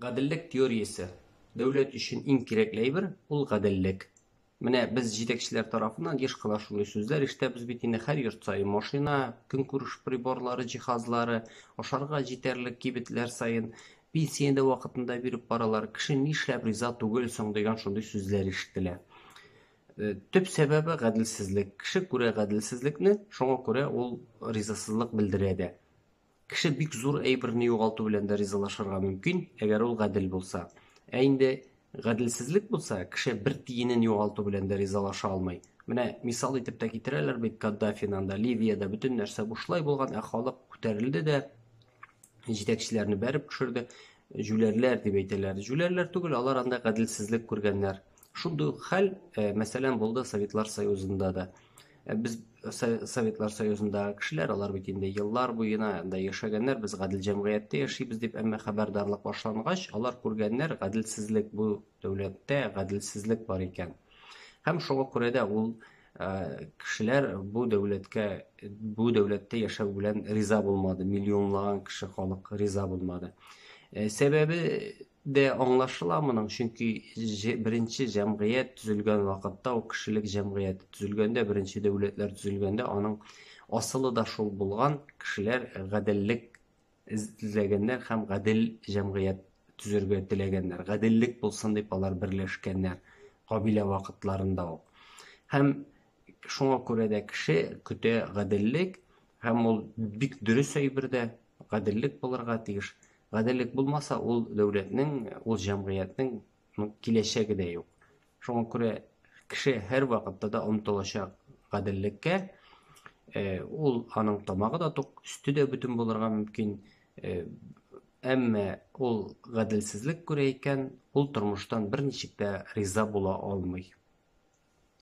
Гаделлек теориясе. Дәүләт өчен иң кирәкле әйбер ул гаделлек. Менә без җитәкчеләр тарафыннан еш кына шундый сүзләр ишетәбез бит инде, һәр йорт саен машина, көнкүреш приборлары, җиһазлары, ашарга җитәрлек кибетләр саен, пенсияне дә вакытында биреп баралар, кеше нишләп риза түгел соң дигән шундый сүзләр ишетелә. Төп сәбәбе гаделсезлек. Кеше күрә гаделсезлекне, шуңа күрә ул ризасызлык белдерә дә. Кеше бик зур әйберне югалту белән дә ризалашырга мөмкин, әгәр ул гадел булса. Ә инде гаделсезлек булса, кеше бер тиенен югалту белән дә ризалаша алмый. Менә мисал итеп тә китерәләр бит Каддафины анда, Ливиядә бөтен нәрсә бушлай булган, ә халык күтәрелде дә җитәкчеләрне бәреп төшерде. Җүләрләр дип әйтәләр. Җүләрләр түгел, алар анда гаделсезлек күргәннәр. Шундый ук хәл, э, мәсәлән, булды Советлар Союзында да. Э, без Советлар Союзындагы кешеләр, алар бит инде еллар буена анда яшәгәннәр, без гадел җәмгыятьтә яшибез дип, әмма хәбәрдарлык башлангач, алар күргәннәр, гаделсезлек бу дәүләттә гаделсезлек бар икән. Һәм шуңа күрә дә ул э, кешеләр бу дәүләткә, бу дәүләттә яшәү белән риза булмады, миллионлаган кеше халык риза булмады. Э, сәбәбе дә аңлашыла моның, чөнки беренче җәмгыять төзелгән вакытта ук, кешелек җәмгыяте төзелгәндә, беренче дәүләтләр төзелгәндә, аның асылы да шул булган, кешеләр гаделлек эзләгәннәр һәм гадел җәмгыять төзергә теләгәннәр, гаделлек булсын дип алар берләшкәннәр кабилә вакытларында ук. Һәм шуңа күрә дә кеше көтә гаделлек, һәм ул бик дөрес әйбер дә, гаделлек булырга тиеш. Гаделлек булмаса, ул дәүләтнең, ул җәмгыятьнең киләчәге дә юк. Шуңа күрә кеше һәрвакытта да омтылачак гаделлеккә. Э, ул аның тамагы да тук, өсте дә бөтен булырга мөмкин. Э, әмма ул гаделсезлек күрә икән, ул тормыштан берничек тә риза була алмый.